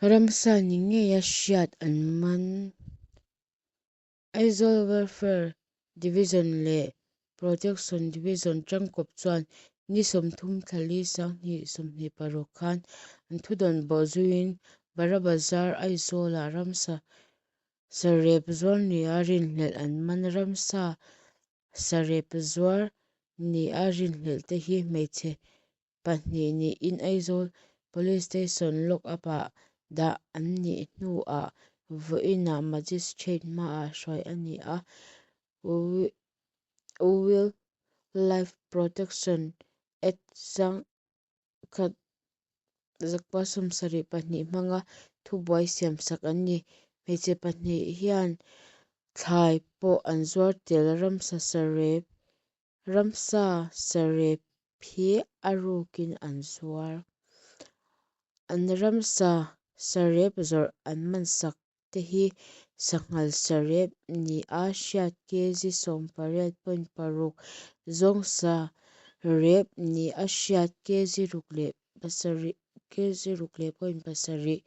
Ramsa ni ngeia hriat an man. Aizawl Welfare Division leh Protection Division tangkawp chuan ni 30 thla li 2026 khan an thudawn bawhzuiin Bara Bazar Aizawlah ramsa sarep zuar nia rinhlelh an man. Ramsa sarep zuar nia rinhlelh te hi hmeichhe pahnih niin Aizawl Police Station lock up-ah dah an nih hnuah vawiinah Magistrate hmaah hruai a ni a, Wildlife Protection Act 1972 hmanga thubuai siamsak an ni. Hmeichhe pahnih hian thlai pawh an zuar tel. Ramsa sarep Ramsa sarep hi a rukin an zuar. An ramsa sarep zawrh an mansak te hi sanghal sarep ni a hriat kg 18.6, zawng sarep ni a hriat kg ruk leh pasarih kg ruk leh point pasarih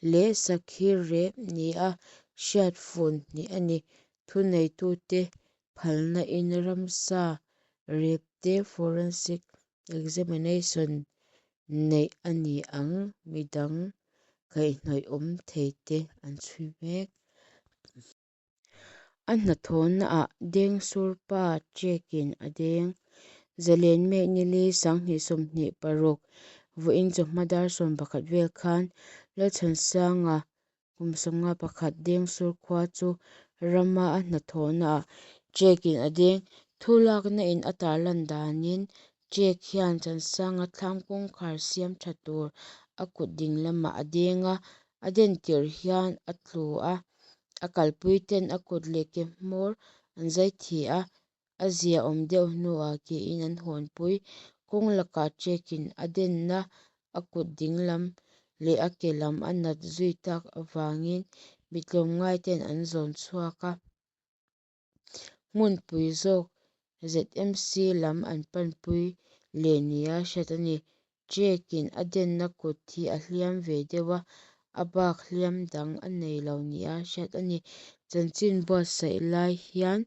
leh sakhi rep ni a hriat fun hnih a ni. Thuneitute phalna in ramsa rep te forensic examination neih a ni ang, midang kaihhnawih awm thei te an chhui mek. A hnathawhnaah Dengsur pa chekin a deng. Zalen May ni li 2026 vawiin chawhma dar 11 vel khan Lalchhansanga kum 51 Dengsur khua chu rama a hnathawhnaah chekin a deng. Thu lakna in a tarlan danin check hian Chansanga thlam kawngkhar siam tha tur a kut ding lamah a deng a, a den tirh hian a tlu a, a kalpui ten a kut leh ke hmawr an zai thi a, a zia awm deuh hnuah ke in an hawnpui. Kawng lakah check in a denna a kut ding lam leh a ke lam a nat zui tak avangin mi tlawmngai ten an zawn chhuak a, hmunpui zawk ZMC lam an panpui leh nia hriat a ni. Check in a denna kut hi a hliam ve deuh a, a bak hliam dang a nei lo nia hriat a ni. Chanchin buatsaih lai hian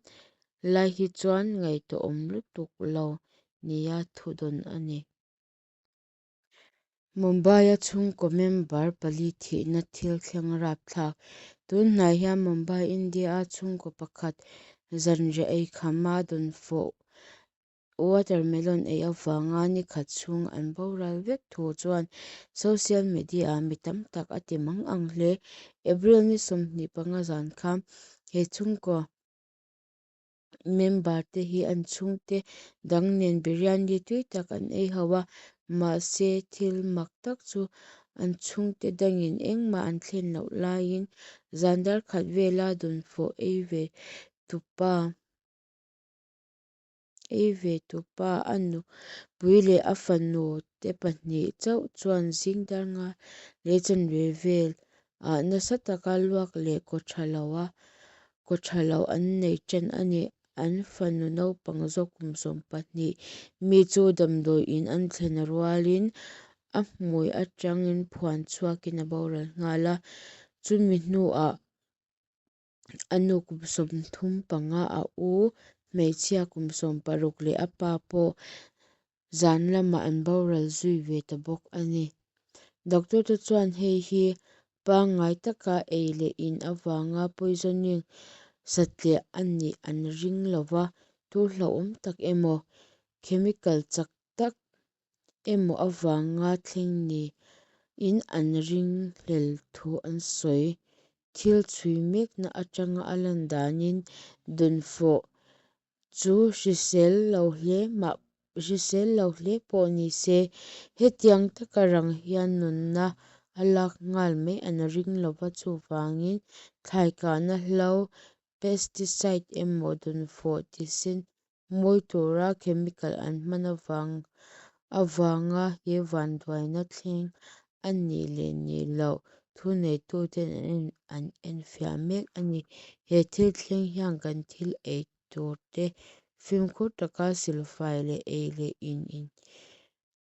lai hi chuan ngaihtuahawm lutuk lo nia thudawn a ni. Mumbai-a chhungkaw member pali thihna thil thleng rapthlak. Tunhnai hian Mumbai, India-a chhungkaw pakhat zanriah eikhama dawnfawh watermelon ei avanga ni khat chhung an boral vek thu chuan social media-ah mi tam tak a ti mang ang hle. April ni 25 zan khan he chhungkaw member te hi an chhungte dang nen biryani tui tak an ei ho a, mahse thil mak tak chu an chhungte dangin engmah an thlen loh laiin zan dar khat vela dawnfawh ei ve tupa ei ve tupa a nupui leh a fanu te pahnih chauh chuan zing dar nga leh chanve vel ah nasa taka luak leh kaw tha lo a kaw tha lo an nei tan a ni. An fanu naupang zawk kum 12 mi chu damdawi in an thlen rualin a hmui atangin phuan chhuakin a boral nghal a, chumi hnuah a nu kum 35, a u hmeichhia kum 16 leh a pa pawh zan lamah an boral zui ve ta bawk a ni. Doctor te chuan hei hi pangngai taka ei leh in avanga poisoning satliah a nih an ring lova, thil hlauhawm tak emaw, chemical chak tak emaw avanga thleng niin an ringhlel thu an sawi. Thil chhui mekna atanga a lan danin dawnfawh chu hrisel lo hle mah hrisel lo hle pawh ni se hetiang taka rang hian nunna a lak nghal mai an ring lova, chuvangin thlai kahna hlo pesticide emaw dawnfawh tisen mawi tura chemical an hman avang avanga he vanduaina thleng a nih leh nih loh thuneituten an enfiah mek a ni. He thil thleng hian kan thil ei tur te fimkhur taka silfai leh ei leh in in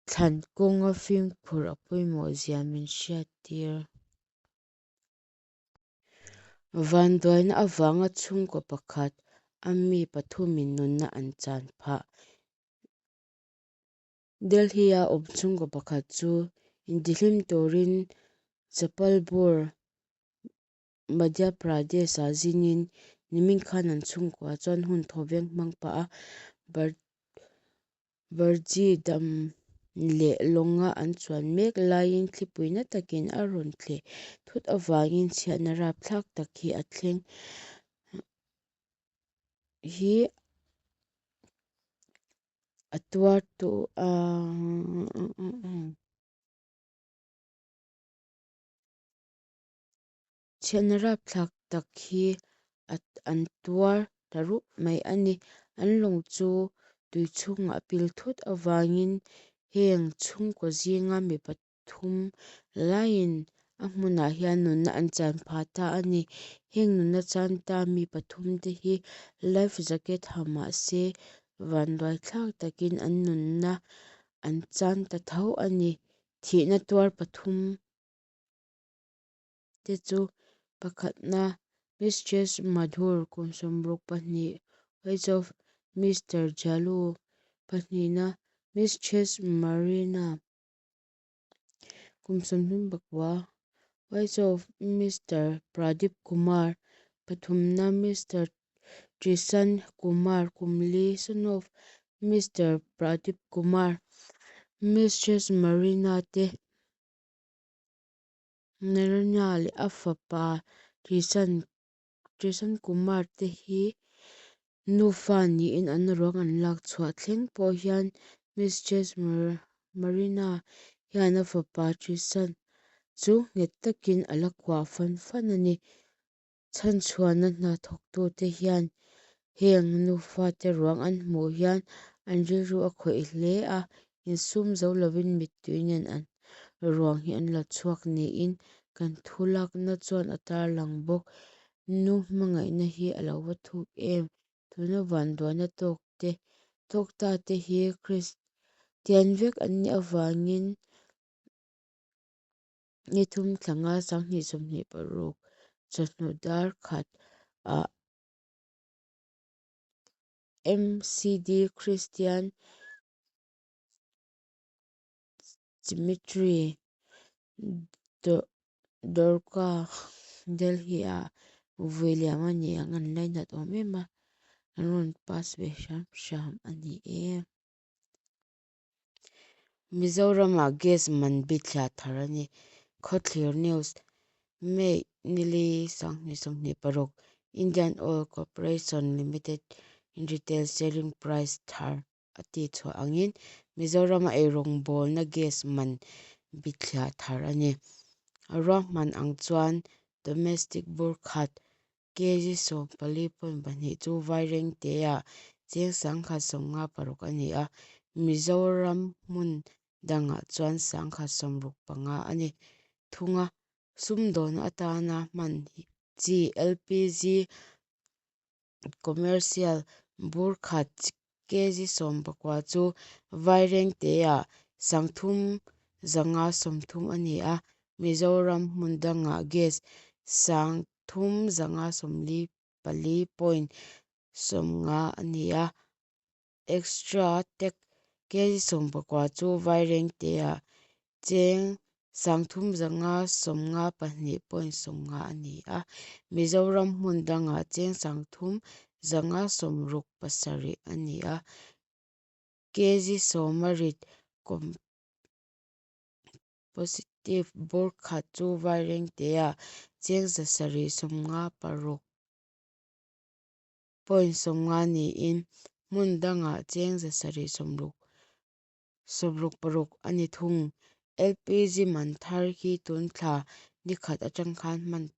thlan kawnga fimkhur a pawimawh zia min hriattir. Vanduaina avanga chhungkaw pakhat a mi pathumin nunna an chan phah. Delhi-a awm chhungkaw pakhat chu intihlim turin Jabalpur, Madhya Pradesh-ah zinin nimin khan an chhungkua chuan hun thawveng hmang pah a Barji Dam leh lawnga an chuan mek laiin thlipui na takin a rawn thleh thut avangin chhiatna rapthlak tak hi a thleng hi a tuar tu ahh chhiatna rapthlak tak hi an tuar ta rup mai a ni an lawng chu tui chhungah a pil thut avangin heng chhungkaw zinga mi pathum laiin a hmunah hian nunna an chan phah ta a ni heng nunna chan ta mi pathum te hi life jacket ha mahse vanduai thlak takin an nunna an chan ta tho a ni thihna tuar pathum te chu pakhatna mistress Madhur kum sawmruk pahnih wife of Mister Jalu pahnihna mistress Marina kum 34 wife of Mister Pradeep Kumar pathumna Mister Trishan Kumar kum li son of Mister Pradeep Kumar mistress Marina te Marina leh a fapa Trishan Trishan Kumar te hi nufa niin an ruang an lak chhuah thleng pawh hian mistress Marina hian a fapa Trishan chu nghet takin a la kuah fan fan a ni. Chhanchhuahna hna thawktute hian heng nufa te ruang an hmuh hian an rilru a khawih hle a, insum zo lovin mittui nen an ruang hi an la chhuak niin kan thu lakna chuan a tarlang bawk. Nu hmangaihna hi a lo va thuk em? Tuna vanduaina tawk te tawk ta te hi Kristian vek an nih avangin ni thum thla nga 2026 chawhnu dar khat ah MCD Christian Cemetery Dwarka Delhi ah vui liam a ni ang an lainat awm em a an rawn pass ve hram hram a ni e. Mizoramah gas man bithliah thar a ni. Khawthlir News, May nili 2026, Indian Oil Corporation Limited in Retail Selling Price thar a tihchhuah angin Mizorama eirawngbawlna gas man bithliah thar a ni. Ruahman ang chuan domestic bur khat kg 14.2 chu Vairengte-ah cheng 1,056 a ni a, Mizoram hmun dangah chuan 1,065 a ni thung a. Sumdawnna atana hman chi LPG commercial bur khat kg 19 chu Vairengte-ah 3,530 a ni a, Mizoram hmun dangah gas 3,544.50 a ni a, Extra tag kg 19 chu Vairengte-ah cheng 3,592.50 a ni a, Mizoram hmun dangah cheng 3,567 a ni a, kg 10 a rit composite bur khat chu Vairengte-ah cheng 756.50 niin hmun dangah cheng 766 a ni thung. LPG man thar hi tun thla ni khat atang khan hman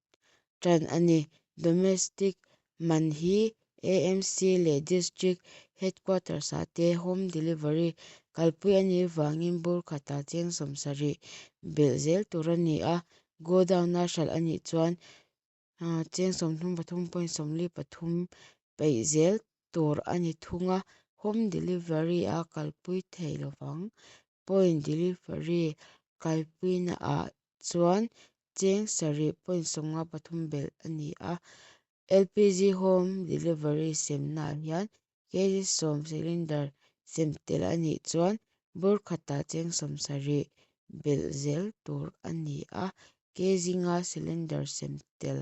tan a ni. Domestic man hi AMC leh District Headquarters-ah te home delivery kalpui a nih avangin bur khatah cheng 70 belh zel tur a ni a, godown-a hralh a nih chuan cheng 33.43 peih zel tur a ni thung a, home delivery a kalpui thei lovang. Point delivery kalpuinaah chuan Cheng 7.53 belh a ni a, home delivery sem naah hian kg sawm cylinder sem tel a nih chuan bur khatah cheng 70 belh zel tur a ni a, kg nga cylinder sem tel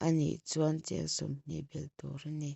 a nih chuan cheng 20 belh tur a ni.